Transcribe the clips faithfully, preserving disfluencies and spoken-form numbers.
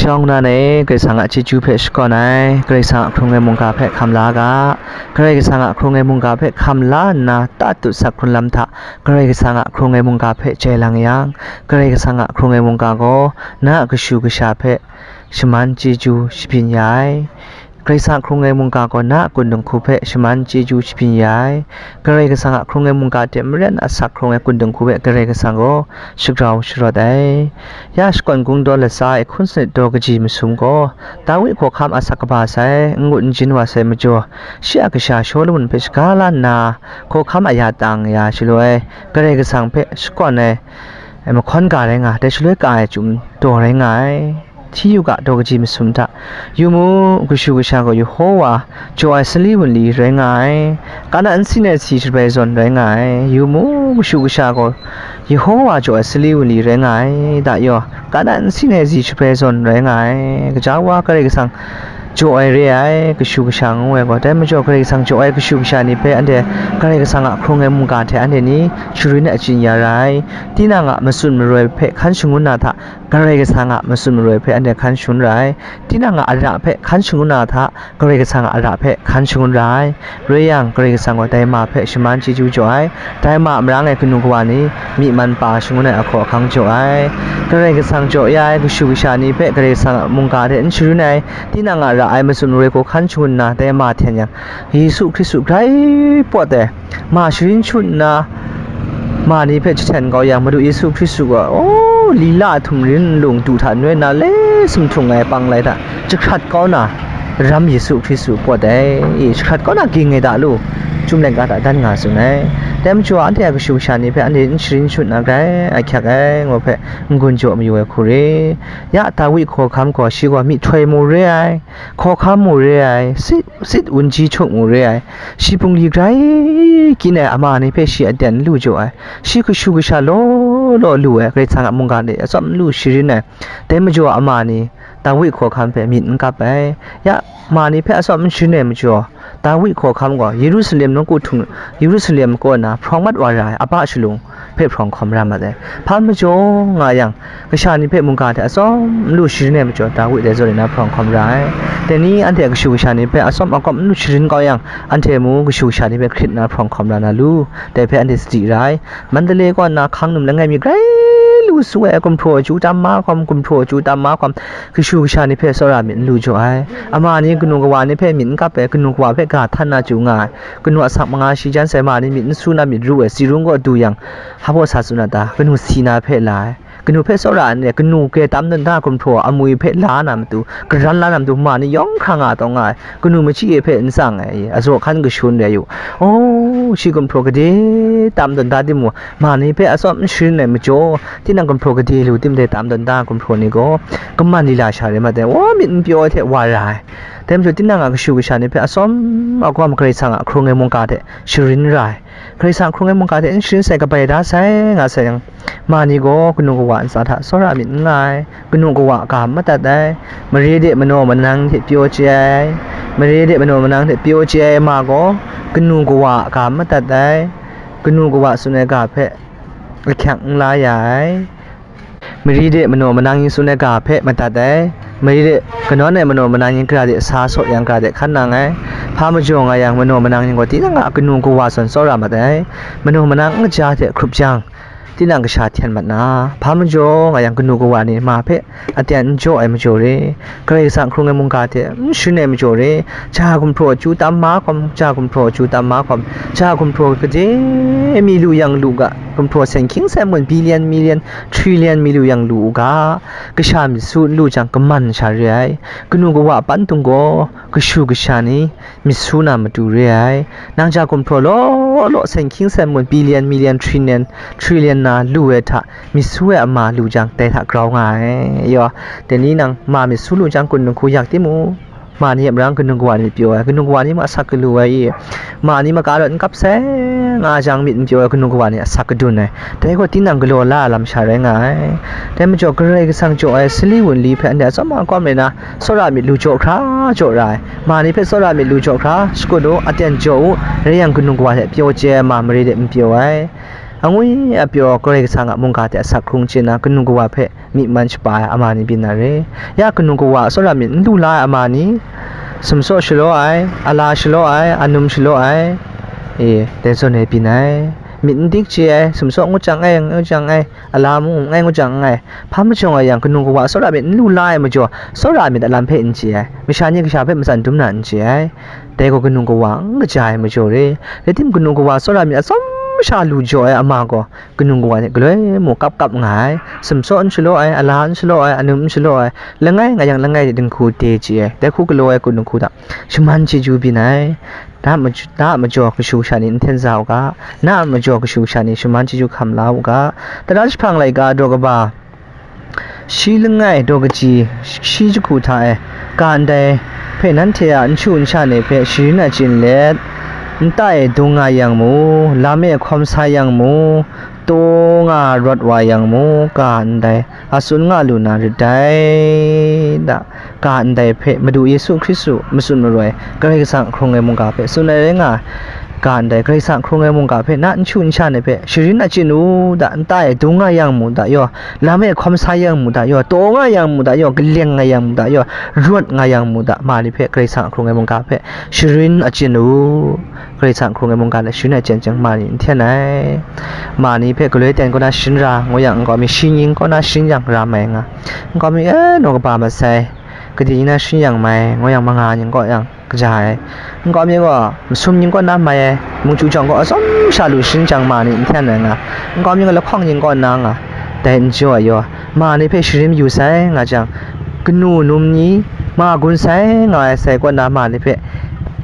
Yawng nan e, Karai Kasang a chyeju hpe shakawn ai, Karai Kasang a hkrung ai mungga hpe hkam la ga. Karai Kasang a hkrung ai mungga hpe hkam la nna, tatut sak hkrun lam hta, Karai Kasang a hkrung ai mungga hpe jai lang yang, Karai Kasang a hkrung ai mungga gaw na a kashu kasha hpe shaman chyeju shabyin ya ai. Karai Kasang a hkrung ai mungga gaw na a kun dinghku hpe shaman chyeju shabyin ya ai. Karai Kasang a hkrung ai mungga hte maren asak hkrung ai kun dinghku hpe Karai Kasang gaw shagrau sharawt ai. Ya shakawn kungdaw latsa e hkun sanit daw kaji masum gaw, Dawi hkawhkam asak kaba sai, n-gun n-jin wa sai majaw, shi a kasha Shawlumon hpe shaga la nna, hkawhkam aya tang ya shaloi, Karai Kasang hpe shakawn ai, mahkawn ga rai nga, dai shaloi ka ai chyum daw rai nga ai. Hti yu ga, daw kaji masum hta, yu mu, kashu kasha gaw Yehowa jaw ai sali wunli rai nga ai, kana nsin ai si shabai zawn rai nga ai. Yu mu, kashu kasha gaw Yehowa jaw ai sali wunli rai nga ai, da yaw, kana nsin ai si shabai zawn rai nga ai. Gaja wa Karai Kasang jaw ai re ai, kashu kasha ngu ai gaw, dai majaw Karai Kasang jaw ai kashu kasha ni hpe anhte Karai Kasang a hkrung ai mungga hte anhte ni sharin achyin ya ra ai. Tinang a matsun maroi hpe hkan shangun na hta, Karai Kasang a matsun maroi hpe anhte hkan shangun ra ai. Tinang a ara hpe hkan shangun na hta, Karai Kasang a ara hpe hkan shangun ra ai. Rai yang, Karai Kasang gaw dai ma hpe shaman chyeju jaw ai. Dai ma a marang e kanu kawa ni myi man pa shangun ai ahkaw ahkang jaw ai. Karai Kasang jaw ya ai kashu kasha ni hpe Karai Kasang a mungga hte n sharin ai. Tinang a ra ai matsun maroi hku hkan shangun nna, dai ma hten yang, Yesu Hkristu grai pawt ai. Ma sharin shut nna, ma ni hpe jahten kau yang, Madu Yesu Hkristu gaw, o, lila a htum rin nlung du hta noi na le sumhtung ai pang lai hta jahkrat kau na, ram Yesu Hkristu pawt ai, e, jahkrat kau na ging ai da lu, Chyum laika hta dan nga tsun ai. Dai majaw, anhte a kashu kasha ni hpe anhte n sharin shut na grai ahkyak ai, ngu hpe n-gun jaw mayu ai hku re. Ya Dawi hkawhkam gaw, shi gaw myihtoi mu re ai, hkawhkam mu re ai, sit, sit wunji htuk mu re ai, shi bungli grai kyin ai ama ni hpe shi aten n lu jaw ai, shi kashu kasha law law lu ai, Karai Kasang a mungga de atsawm n lu sharin ai. Dai majaw ama ni Dawi hkawhkam hpe myit n kap ai. Ya, ma ni hpe atsawm n sharin ai majaw, Dawi hkawhkam gaw Yerusalem nawku htung, Yerusalem kaw na hprawng mat wa ra ai, aba shalung hpe hprawng hkawm ra mat ai. Hpa majaw nga yang, kasha ni hpe mungga hte atsawm n lu sharin ai majaw, Dawi dai zawn e na hprawng hkawm ra ai. Dai ni anhte a kashu kasha ni hpe atsawm akawm n lu sharin kau yang, anhte mu kashu kasha ni hpe hkrit na hprawng hkawm ra na lu, dai hpe anhte sadi ra ai. Mandalay kaw nna hkang num langai mi grai lu su ai, gumhpraw chyu tam mahkawm, gumhpraw chyu tam mahkawm, kashu kasha ni hpe tsawra myit n lu jaw ai. Ama ni kanu kawa ni hpe myit n kap ai, kanu kawa hpe ga htan na chyu nga ai. Kanu asak manga shi jan sai, ma ni myit n su na myit ru ai, tsi rung kaw du yang, hpa baw sa tsun a ta, kanu si na hpe la ai. Kanu hpe tsawra ai, kanu grai tam dan da gumhpraw amwi hpe la na matu, garan la na matu, ma ni yawng hkra nga taw nga ai, kanu machyi e hpe n tsang ai, azaw hkan kashun rai yu. O, shi gumhpraw gade tam dan da timung, ma ni hpe atsawm n sharin ai majaw, tinang gumhpraw gade lu tim de tam dan da gumhpraw ni gaw, kaman lila sha rai mat ai, wa myit n pyaw ai hte wa ra ai. Dai majaw, tinang a kashu kasha ni hpe atsawm akawm Karai Kasang a hkrung ai mungga hte sharin ra ai. Karai Kasang hkrung ai mungga hte n sharin sai, kabai da sai nga sai yang, ma ni gaw kanu kawa ntsa hta tsawra myit n nga ai, kanu kawa ga n madat ai, mare de manaw manang hte pyaw chye ai, mare de manaw manang hte pyaw chye ai ma gaw, kanu kawa ga n madat ai, kanu kawa tsun ai ga hpe ahkyak n la ya ai, mare de manaw manang yin tsun ai ga hpe madat ai, mare de kanawn ai manaw manang yin gara de sa saw yang gara de hkan nang ai, hpa majaw nga yang manaw manang yin gaw tinang a kanu kawa zawn tsawra mat ai, manaw manang n kaja hte hkrup jang, tinang kasha hten mat na, hpa majaw nga yang kanu kawa ni ma hpe aten n jaw ai majaw re, Karai Kasang hkrung ai mungga hte n sharin ai majaw re, ja gumhpraw chyu tam mahkawm, ja gumhpraw chyu tam mahkawm, ja gumhpraw gade mi lu yang lu ga, gumhpraw sen hkying sen mun, billion, million, trillion mi lu yang lu u ga, kasha myit su n lu jang kaman sha re ai, kanu kawa pantung gaw kashu kasha ni myit su na matu re ai. Nang ja gumhpraw law law sen hkying sen mun, billion, million, trillion, trillion na lu ai hta, myit su ai ama lu jang, dai hta grau nga ai. Yaw, dai ni nang ma myit su lu jang, kun dinghku yak timung, ma ni a marang kanu kawa ni myit pyaw ai, kanu kawa ni mung asak galu ai i, ma ni maka rawt n kap sai nga jang myit n pyaw ai, kanu kawa ni asak gadun ai. Dai gaw tinang galaw la ai lam sha rai nga ai. Dai majaw, Karai Kasang jaw ai sali wunli hpe anhte atsawm akawm rai na, tsawra myit lu jaw hkra jaw ra ai. Ma ni hpe tsawra myit lu jaw hkra shakut u, aten jaw u, rai yang kanu kawa hte pyaw chye ai ma mare de n pyaw ai. Angwi apyaw Karai Kasang a mungga hte asak hkrung chye na kanu kawa hpe myi man shapa ai ama ni byin na re. Ya kanu kawa a tsawra myit n lu la ai ama ni, sumsaw shalaw ai, ala shalaw ai, anum shalaw ai, e, dai zawn e byin ai. Myit n dik chye ai, sumsaw ngut jang ai, ngut jang ai, ala mung n ai, ngut jang n ai. Hpa majaw nga yang, kanu kawa a tsawra myit n lu la ai majaw, tsawra myit a lam hpe n chye ai, masha ni kasha hpe matsan dum na n chye ai. Dai gaw kanu kawa n kaja ai majaw re. Rai tim, kanu kawa tsawra myit atsawm sha lu jaw ai ama gaw, kanu kawa hte galoi mung kap kap nga ai, sumsaw n shalaw ai, ala n shalaw ai, anum n shalaw ai, langai nga yang langai dinghku de chye ai, dai hku galaw ai kanu hku hta shaman chyeju byin ai. Na a maj-, na a majaw kashu kasha ni n hten za u ga, na a majaw kashu kasha ni shaman chyeju hkam la u ga. Tara jahprang laika daw kaba shi langai daw kaji shi jahku hta e, ga ndai hpe nanhte a nchu nsha ni hpe sharin achyin let, nta e dung nga yang mu, lam e hkawm sa yang mu, taw nga rawt wa yang mu, ga ndai a tsun nga lu na rit dai, da, ga ndai hpe Madu Yesu Hkristu matsun maroi Karai Kasang hkrung ai mungga hpe tsun ai rai nga ai. Ga ndai Karai Kasang hkrung ai mungga hpe na nchu nsha ni hpe sharin achyin u, da, nta e dung nga yang mu, da, yaw, lam e hkawm sa yang mu, da, yaw, taw nga yang mu, da, yaw, kaleng nga yang mu, da, yaw, rawt nga yang mu, da, ma ni hpe Karai Kasang hkrung ai mungga hpe sharin achyin u. Karai Kasang hkrung ai mungga hte sharin achyin chyang ma ni n hten ai. Ma ni hpe galoi ten kaw na sharin ra ngu yang, nkau mi shi ning kaw na sharin yang ra mai nga. Nkau mi, e, naw kaba masai, kadi ning na sharin yang mai ngu yang, manga ning kaw yang kaja ai. Nkau mi gaw masum ning kaw na mai ai, mungchu jawng gaw atsawm sha lu sharin chyang ma ni n hten ai nga. Nkau mi gaw lahkawng ning kaw na nga. Dai n jaw ai yaw, ma ni hpe sharin yu sai nga jang, kanu num ni, ma gun sai nga ai sai kaw na ma ni hpe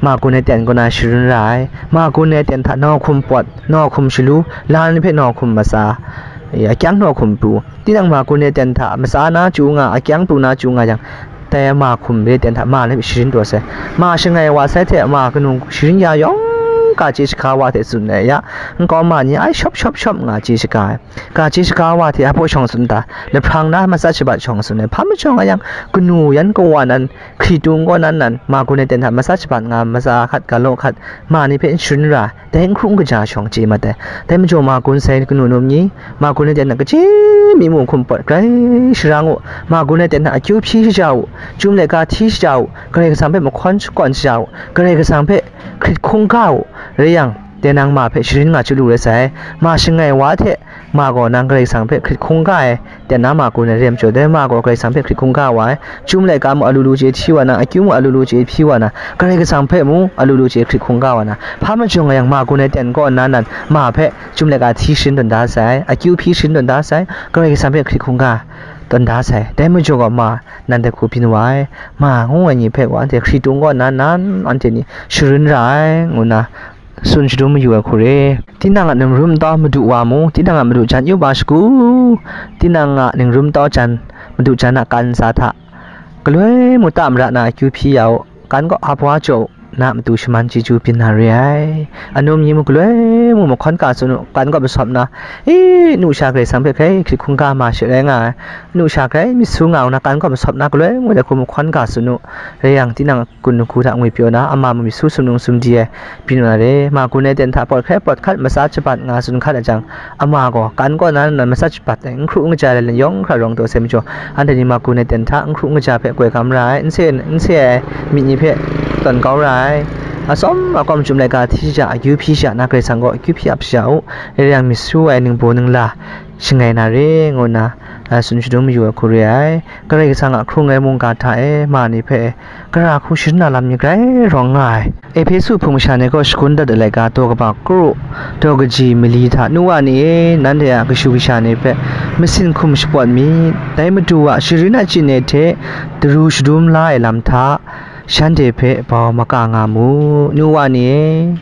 ma gun ai ten kaw na sharin ra ai. Ma gun ai ten hta nau hkum pawt, nau hkum shalu, la ni hpe nau hkum matsa, e, akyang nau hkum pru. Tinang ma gun ai ten hta matsa na chyu nga, akyang pru na chyu nga yang, dai ma hkum re ten hta ma ni hpe sharin taw sai. Ma shangai wa sai hte ma kanu sharin ya yawng ga chye shaga wa hte tsun ai ya, nkau ma ni ai shawp shawp shawp nga chye shaga ai. Ga chye shaga wa hte a baw shawng tsun ta, lahprang na matsat shabat shawng tsun ai. Hpa majaw nga yang, kanu yan kawa nan, hkritung kaw nan nan, ma gun ai ten hta matsat shabat nga, matsa hkat, galaw hkat, ma ni hpe n sharin ra, dai n hkru n kaja shawng chye mat ai. Dai majaw ma gun sai kanu num ni, ma gun ai ten hta kaji mi mu hkum pawt grai sharang u, ma gun ai ten hta akyu hpyi shaja u, chyum laika hti shaja u, Karai Kasang hpe mahkawn shakawn shaja u, Karai Kasang hpe hkrit hkungga u, rai yang, dai nang ma hpe sharin nga chyu lu rai sai. Ma shangai wa hte ma gaw nang Karai Kasang hpe hkrit hkungga ai, ten na ma gun ai re ai majaw, dai ma gaw Karai Kasang hpe hkrit hkungga wa ai. Chyum laika mu alu lu chye hti wa na, akyu mu alu lu chye hpyi wa na, Karai Kasang hpe mu alu lu chye hkrit hkungga wa na, hpa majaw nga yang ma gun ai ten kaw nna nan, ma hpe chyum laika hti sharin tawn da sai, akyu hpyi sharin tawn da sai, Karai Kasang hpe hkrit hkungga tawn da sai. Dai majaw gaw ma, nan dai hku byin wa ai, ma ngu ai ni hpe gaw anhte hkritung kaw nna nan, anhte ni sharin ra ai, ngu nna tsun shadum mayu ai hku re. Tinang a ningrum tau madu wa mu, tinang a madu jan yu wa shagu, tinang a ningrum tau jan, madu jan a kan ntsa hta, galoi mu ta mara na akyu hpyi ya u, kan kaw hpa jaw u, na a matu shaman chyeju byin na re ai. Anum ni mu galoi mu mahkawn ga tsun u, kan kaw masawp na, e, nu sha Karai Kasang hpe grai hkrit hkungga ma she rai nga ai, nu sha grai myit su nga u na, kan kaw masawp na, galoi mu dai hku mahkawn ga tsun u, rai yang, tinang kun hku hta ngwipyaw na, ama mu myit su sumnung sumdi ai byin wa na re. Ma gun ai ten hta pawt hkrai pawt hkat, matsat shabat nga tsun hkat ai jang, ama gaw kan kaw na nan matsat shabat ai, n hkru n kaja ai lam yawng hkra rawng taw sai majaw, anhte ni ma gun ai ten hta n hkru n kaja hpe koi gam ra ai, n se, n se ai myit ni hpe tawn kau ra ai. Atsawm akawm chyum laika hti shaja, akyu hpyi shaja, na Karai Kasang gaw akyu hpyi ap shaja u, rai yang, myit su ai ningbaw ningla shangai na re, ngu nna, a, tsun shadum mayu ai hku re ai. Karai Kasang a hkrung ai mungga hta e ma ni hpe gara hku sharin na lam ni grai rawng nga ai. Ehpesu hpung masha ni gaw shagun dat ai laika daw kaba kru, daw kaji mali hta, nu wa ni e, nanhte a kashu kasha ni hpe masin hkum shapawt myit, dai Madu a sharin achyin ai hte daru shadum la ai lam hta, shanhte hpe bau maka nga mu, nu wa ni e.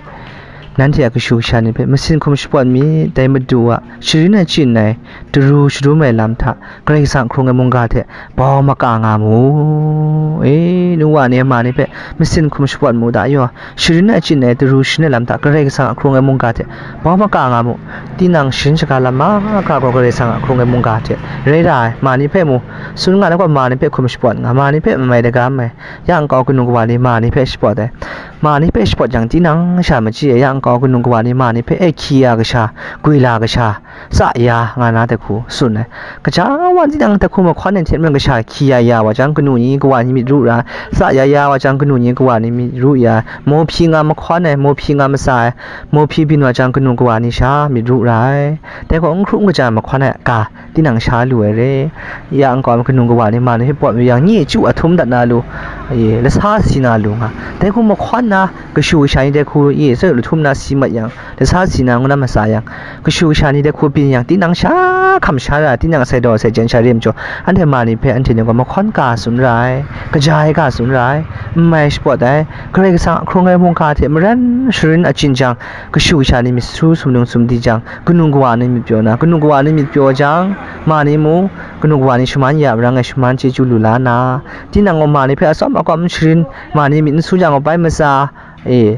Nanhte a kashu kasha ni hpe masin hkum shapawt myit, dai Madu a sharin achyin ai, daru shadum ai lam hta, Karai Kasang hkrung ai mungga hte bau maka nga mu. E, nu wa ni, ma ni hpe masin hkum shapawt mu da yaw, sharin achyin ai, daru sharin ai lam hta, Karai Kasang a hkrung ai mungga hte bau maka nga mu. Tinang sharin shaga lam mahkra gaw Karai Kasang a hkrung ai mungga hte rai ra ai, ma ni hpe mu, tsun nga na gaw, ma ni hpe hkum shapawt nga, ma ni hpe mamai dagam ai, ya nkau kanu kawa ni ma ni hpe shapawt ai. Ma ni hpe shapawt yang tinang sha machyi ai yang kau, kanu kawa ni ma ni hpe e hkyi ya kasha, gwi la kasha, tsa ya nga na dai hku tsun ai. Kaja wa tinang dai hku mahkawn ai hte maren kasha hkyi ya ya wa jang, kanu ni kawa ni myit ru ra ai. Tsa ya ya wa jang, kanu ni kawa ni myit ru ya ai. Mawhpyi nga mahkawn ai, mawhpyi nga matsa ai, mawhpyi byin wa jang, kanu kawa ni sha myit ru ra ai. Dai gaw n hkru n kaja mahkawn ai ga tinang sha lu ai re. Ya nkau kanu kawa ni ma ni hpe pawt mayu yang, nye chyu a htum dat na lu, e, lasa si na lu nga. Dai hku mahkawn na, kashu kasha ni dai hku, e, tsawt lu htum na si mat yang, lasa si na ngu na matsa yang, kashu kasha ni dai hku byin yang, tinang sha hkam sha ra, tinang sai daw sai jen sha re majaw, anhte ma ni hpe anhte ni gaw mahkawn ga tsun ra ai, kaja ai ga tsun ra ai, n mai shapawt ai, Karai Kasang a hkrung ai mungga hte maren sharin achyin jang, kashu kasha ni myit su sumnung sumdi jang, kanu kawa ni myit pyaw na, kanu kawa ni myit pyaw jang, ma ni mung, kanu kawa ni shaman ya marang e shaman chyeju lu la na, tinang gaw ma ni hpe atsawm agawm sharin, ma ni myit n su jang gaw bai matsa, e,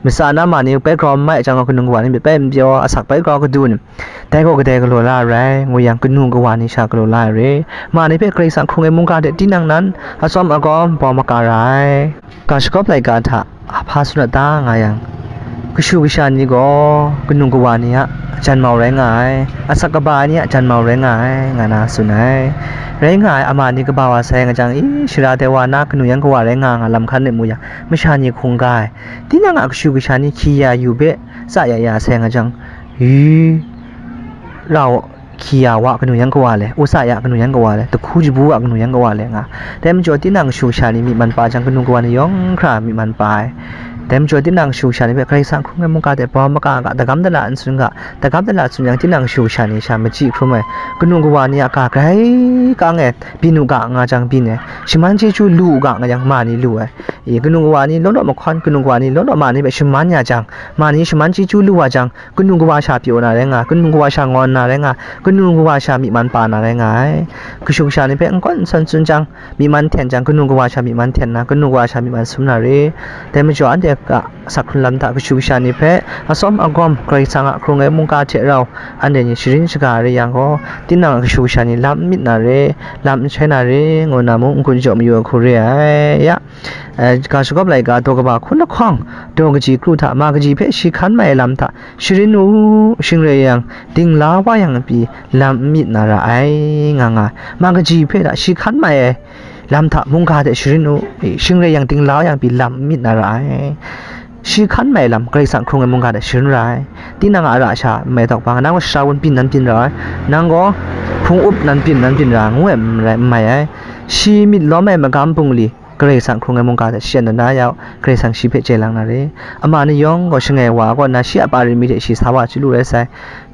matsa na ma ni bai grau n mai jang gaw, kanu kawa ni myit bai n pyaw, asak bai grau kadun, dai gaw kadai galaw la ai rai, ngu yang, kanu kawa ni sha galaw la ai re. Ma ni hpe Karai Kasang hkrung ai mungga hte tinang nan atsawm agawm bawng maka ra ai. Ga shagawp laika hta hpa tsun dat da nga yang, kashu kasha ni gaw kanu kawa ni a janmau rai nga ai, asak kaba ai ni a janmau rai nga ai, nga na tsun ai. Rai nga ai, ama ni kaba wa sai nga jang, i, shara dai wa na kanu yan kawa rai nga nga lam hkan rit mu yang, masha ni hkungga ai. Tinang a kashu kasha ni hkyi ya yu hpe tsa ya ya sai nga jang, i, rau hkyi ya wa kanu yan kawa le, usa ya kanu yan kawa le, dahku jabu wa kanu yan kawa le nga. Dai majaw tinang kashu kasha ni myi man pa jang, kanu kawa ni yawng hkra myi man pa ai. Dai majaw tinang kashu kasha ni hpe Karai Kasang hkrung ai mungga hte bawng maka ga, dagam dala n tsun ga, dagam dala tsun yang, tinang kashu kasha ni sha machyi hkrum ai. Kanu kawa ni a ga grai kang e byin u ga nga jang byin ai, shaman chyeju lu u ga nga yang ma ni lu ai. E, kanu kawa ni law law mahkawn, kanu kawa ni law law ma ni hpe shaman ya jang, ma ni shaman chyeju lu wa jang, kanu kawa sha pyaw na rai nga, kanu kawa sha ngawn na rai nga, kanu kawa sha myi man pa na rai nga ai. Kashu kasha ni hpe n kawn n san tsun jang, myi man hten jang, kanu kawa sha myi man hten na, kanu kawa sha myi man sum na re. Dai majaw, anhte a asak hkrun lam hta kashu kasha ni hpe atsawm agawm Karai Kasang a hkrung ai mungga hte rau anhte ni sharin shaga re yang gaw, tinang a kashu kasha ni lam n myit na re, lam n shai na re, ngu na mung n-gun jaw mayu ai hku re ai. Ya, eh, ga shagawp laika daw kaba hkun lahkawng, daw kaji kru hta ma kaji hpe shi hkan mai ai lam hta sharin u, shing rai yang, dingla wa yang pyi lam n myit na ra ai, nga nga ai. Ma kaji hpe hta shi hkan mai ai lam hta mungga hte sharin u, shing rai yang, dingla wa yang pyi lam n myit na ra ai. Shi hkan mai lam Karai Kasang hkrung ai mungga hte sharin ra ai. Tinang a ra sha n mai tawk hpa, nang gaw shara wun byin nan byin ra ai, nang gaw hpung up nan byin nan byin ra, ngu ai n rai, n mai ai. Shi myit lawm ai magam bungli, Karai Kasang hkrung ai mungga hte shi a na na ya u, Karai Kasang shi hpe chye lang na re. Ama ni yawng gaw shangai wa kaw nna shi a parami hte shi sa wa chyalu rai sai.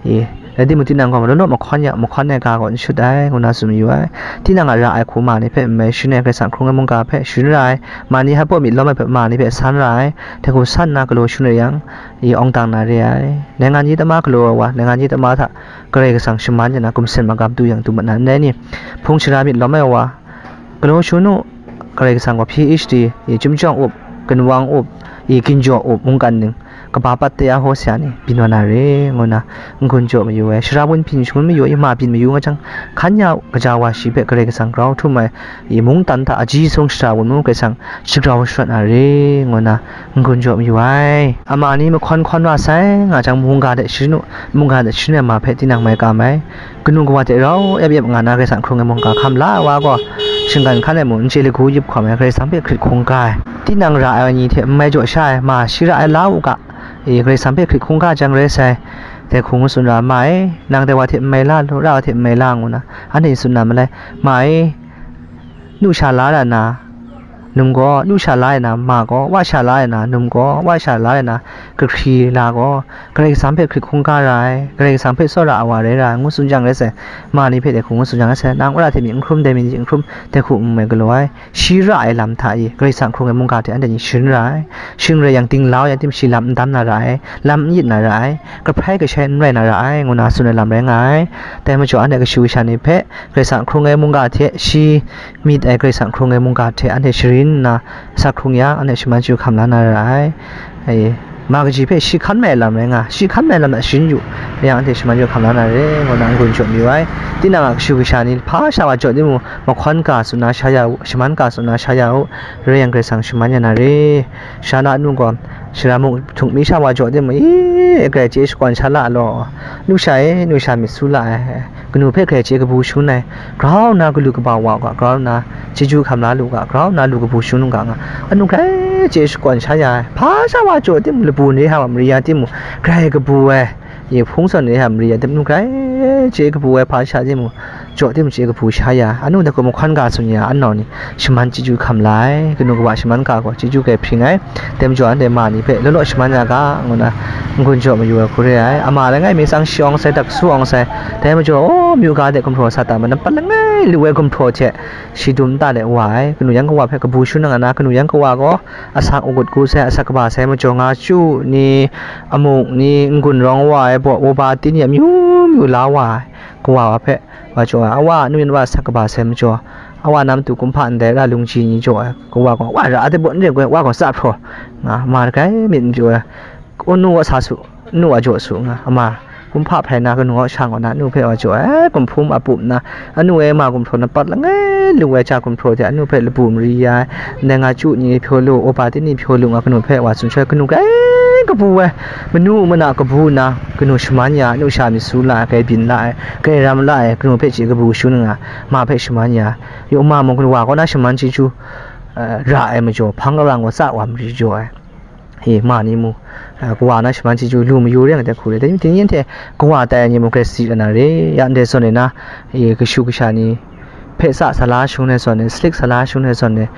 E, rai timung, tinang gaw law law mahkawn ya, mahkawn ai ga gaw n shut ai, ngu na tsun mayu ai. Tinang a ra ai hku ma ni hpe n mai sharin ai, Karai Kasang hkrung ai mungga hpe sharin ra ai, ma ni hpa myit lawm ai hpe ma ni hpe san ra ai, dai hku san nna galaw sharin rai yang, e, awng dang na re ai. Naingan yi tama galaw ai wa, naingan yi tama hta Karai Kasang shaman ya na, gumsen magam du yang du mat na ndai ni? Hpung shara myit lawm ai wa, galaw sharin u, Karai Kasang gaw P H D, e, chyum jawng up, ginwang up, e, ginjaw up, mungkan ning, kaba pat taya hkaw sa ni byin wa na re, ngu na n-gun jaw mayu ai. Shara wun byin shangun mayu ai, ma byin mayu nga jang, hkan ya u, kaja wa shi hpe Karai Kasang grau htum ai, e, mungdan hta aji sung shara wun mung Karai Kasang shagrau sharawt na re, ngu na n-gun jaw mayu ai. Ama ni mahkawn hkawn wa sai nga jang, mungga hte sharin u, mungga hte sharin ai ma hpe tinang mai kam ai. Kanu kawa hte rau ep ep nga na Karai Kasang hkrung ai mungga hkam la ai wa gaw, shinggan hkan e mung n chye lagu yup hkawm ai, Karai Kasang hpe hkrit hkungga ai. Tinang ra ai ni hte n mai jaw sha ai, ma shi ra ai la u ga, e, Karai Kasang hpe hkrit hkungga jang rai sai. Dai hku ngu tsun ra, ma e, nang dai wa hte n mai la lu, ra wa hte n mai la, ngu na, anhte tsun na malai, ma e, nu sha la ra na, num gaw, nu sha la ai na, ma gaw, wa sha la ai na, num gaw, wa sha la ai na, kahkri la gaw, Karai Kasang hpe hkrit hkungga ra ai, Karai Kasang hpe tsawra ai wa rai ra ai, ngu tsun jang rai sai. Ma ni hpe dai hku ngu tsun jang rai sai, nang wora hte myit n hkrum, dai myit n hkrum, dai hku n mai galaw ai. Shi ra ai lam hta e, Karai Kasang hkrung ai mungga hte anhte ni sharin ra ai. Shing rai yang, dinglau yang tim shi lam n dam na ra ai, lam n yit na ra ai, kahprai kashai n rai na ra ai, ngu na tsun ai lam rai nga ai. Dai majaw, anhte kashu kasha ni hpe Karai Kasang hkrung ai mungga hte shi myit ai Karai Kasang hkrung ai mungga hte anhte sharin nna, sa hkrung yang, anhte shaman chyu hkam la na ra ai. E, Ma kaji hpe shi hkan mai lam rai nga, shi hkan mai lam a sharin yu, rai yang anhte shaman jaw hkam la na re, ngu na n-gun jaw mayu ai. Tinang a kashu kasha ni hpa sha wa jaw timung, mahkawn ga tsun na sha ya u, shaman ga tsun na sha ya u, rai yang Karai Kasang shaman ya na re. Sha na nu gaw, shara mung htung mi sha wa jaw timung, i, grai chye shakawn sha la law, nu sha e, nu sha myit su la ai. Kanu hpe hkrai chye kabu shangun ai, grau nna galu kaba wa u ga, grau nna chyeju hkam la lu ga, grau nna lu kabu shangun u ga nga, anu hkrai chye shakawn sha ya ai, hpa sha wa jaw timung, labu ni hta wa mari ya timung, hkrai kabu ai, ye hpung zawn ni hta mari ya timung, anu hkrai chye kabu ai, hpa sha timung, jaw timung chye kabu sha ya, anu hta gaw mahkawn ga tsun ya, anau ni shaman chyeju hkam la ai, kanu kawa shaman ga gaw chyeju grai hpring ai, dai majaw anhte ma ni hpe law law shaman ya ga, ngu na n-gun jaw mayu ai hku re ai. Ama langai mi tsang shi awng sai, dak su awng sai, dai majaw, o, myu ga de gumhpraw sa ta ma, nampat langai lu ai gumhpraw hte shi dum nta de wa ai. Kanu yan kawa hpe kabu shangun nga na, kanu yan kawa gaw asak agut gu sai, asak kaba sai majaw, nga chyu ni, amuk ni, n-gun rawng wa ai baw, uba tini amyu myu la wa ai. Kawa wa hpe wa jaw ai, a wa, anu yan wa asak kaba sai majaw, a wa na matu kumhpa ndai ra lungji ni jaw ai, kawa gaw, wa ra de baw, n re goi, wa gaw tsahpraw nga, ma hkrai myit n pyaw ai, anu wa sa su, anu wa jaw su nga, ama kumhpa hpai na kanu wa sha ngaw na, anu hpe wa jaw ai, gumhpum a pup nna, anu e ma gumhpraw nampat langai lu ai, ja gumhpraw hte anu hpe labu mari ya ai, ndai nga chyu ni hpyaw lu, uba tini hpyaw lu nga, kanu hpe wa tsun sha ai, kanu grai kabu ai, manu mana kabu nna, kanu shaman ya, anu sha myit su la ai, grai byin la ai, grai ram la ai, kanu hpe chye kabu shangun nga, ma hpe shaman ya, yaw ma mung kanu wa kaw na shaman chyeju, eh, ra ai majaw, hpang karang wa tsa wa mari jaw ai. E, ma ni mu, eh, kawa na shaman chyeju lu mayu re nga de hku re. Dai ni hte kawa tai ai ni mung grai si la na re, ya ndai zawn e na, e, kashu kasha ni hpe sa sa la shangun ai zawn e, salik sa la shangun ai zawn e,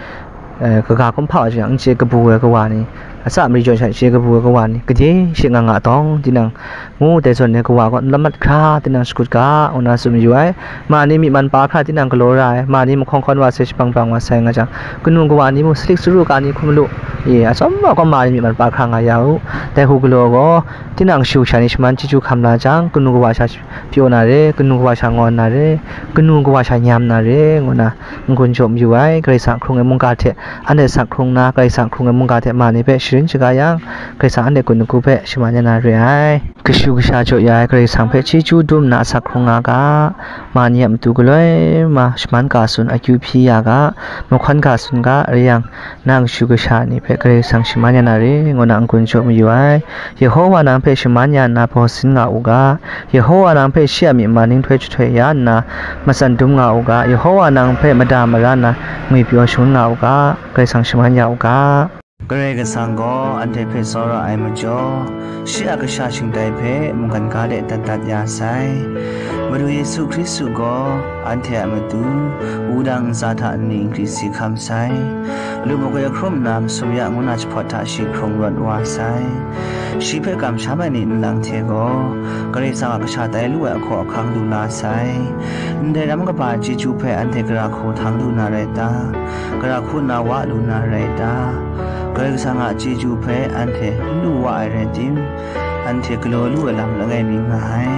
eh, kaga kumhpa wa jang, n chye kabu ai kawa ni, a tsa mari jaw sha chye kabu ai kawa ni, gade she nga nga tawng, tinang ngu dai zawn e kawa gaw n lamat hkra, tinang shakut ga, ngu na tsun mayu ai. Ma ni myi man pa hkra, tinang galaw ra ai, ma ni mahkawng hkawn wa sai, shapang bang wa sai nga jang, kanu kawa ni mung salik saru ka ni hku malu, e, atsawm wa gaw ma ni myi man pa hkra nga ya u. Dai hku galaw gaw, tinang kashu kasha ni shaman chyeju hkam la jang, kanu kawa sha pyaw na re, kanu kawa sha ngawn na re, kanu kawa sha nyam na re, ngu na n-gun jaw mayu ai. Karai Kasang hkrung ai mungga hte anhte sak hkrung na, Karai Kasang hkrung ai mungga hte ma ni hpe sharin shaga yang, Karai Kasang anhte gun lagu hpe shaman ya na re ai. Kashu kasha jaw ya ai Karai Kasang hpe chyeju dum nna asak hkrung nga ga, ma ni a matu galoi ma shaman ga tsun akyu hpyi ya ga, mahkawn ga tsun ga, rai yang, nang kashu kasha ni hpe Karai Kasang shaman ya na re, ngu na n-gun jaw mayu ai. Yehowa nang hpe shaman ya nna baw sin nga u ga, Yehowa nang hpe shi a myi man nhtoi jahtoi ya nna matsan dum nga u ga, Yehowa nang hpe mada mara nna ngwipyaw shangun nga u ga, Karai Kasang shaman ya u ga. Karai Kasang gaw anhte hpe tsawra ai majaw, shi a kasha shingtai hpe mungkan ga de dat dat ya sai. Madu Yesu Hkristu gaw anhte a matu wudang ntsa hta nni n gri si hkam sai. Lu makoi hkrum nna masum ya ngu na jahpawt hta shi hkrung rawt wa sai. Shi hpe kamsham ai ni nlang hte gaw, Karai Kasang a kasha tai lu ai ahkaw ahkang lu la sai. Ndai ram kaba chyeju hpe anhte gara hku htang lu na rai ta? Gara hku nna wa lu na rai ta? Karai Kasang a chyeju hpe anhte n lu wa ai rai tim, anhte galaw lu ai lam langai mi nga ai.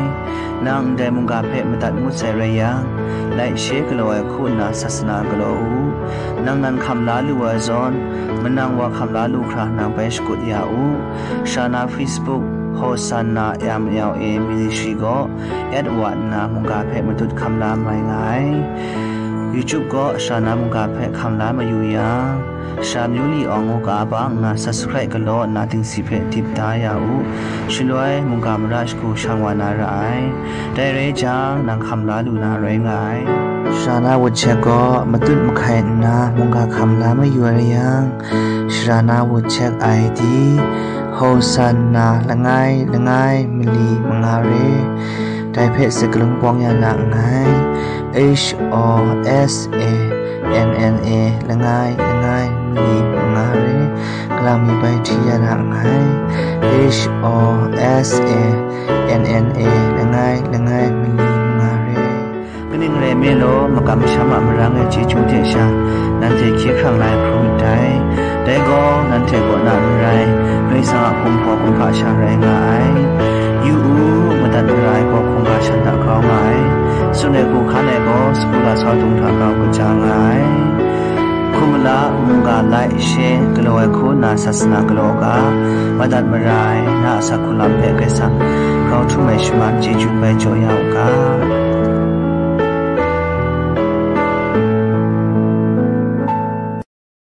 Nang ndai mungga hpe madat ngut sai rai yang, laishe galaw ai hku nna sasana galaw u. Nang nan hkam la lu ai zawn, manang wa hkam la lu hkra nang bai shakut ya u. Shana Facebook, Hosanna M L A Ministry gaw at wa nna mungga hpe matut hkam la mai nga ai. YouTube gaw Shana mungga hpe hkam la mayu yang, Sha Myu Li Awng ngu ga ba nna subscribe galaw nna dingsi hpe dip da ya u. Shaloi mungga mara shagu shang wa na ra ai. Dai rai jang, nang hkam la lu na rai nga ai. Shana WhatsApp gaw matut mahkai nna mungga hkam la mayu ai rai yang, Shana WhatsApp I D, Hosanna langai langai mali manga re. Dai hpe sakalung bawng ya na nngai. H O S A N N A langai langai mali manga re. Kalang mi bai hti ya na nngai. H O S A N N A langai langai mali manga re. Kaning rai nme law, makam masham a marang e chyeju hte sha, nanhte hkye hkrang la ai hkrum myit dai. Dai gaw, nanhte kaw na n rai, Karai Kasang a hkum hpaw hkum hpa sha rai nga ai. Yu u, madat mara ai gaw hkungga shan hta grau nga ai. Tsun ai hku hkan ai gaw, sagu lasau dung hta grau kaja nga ai. Mala mungga lai she galaw ai hku na sasana galaw u ga, madat mara ai na a asak hku lam hpe Karai Kasang grau htum ai shaman chyeju bai jaw ya u ga.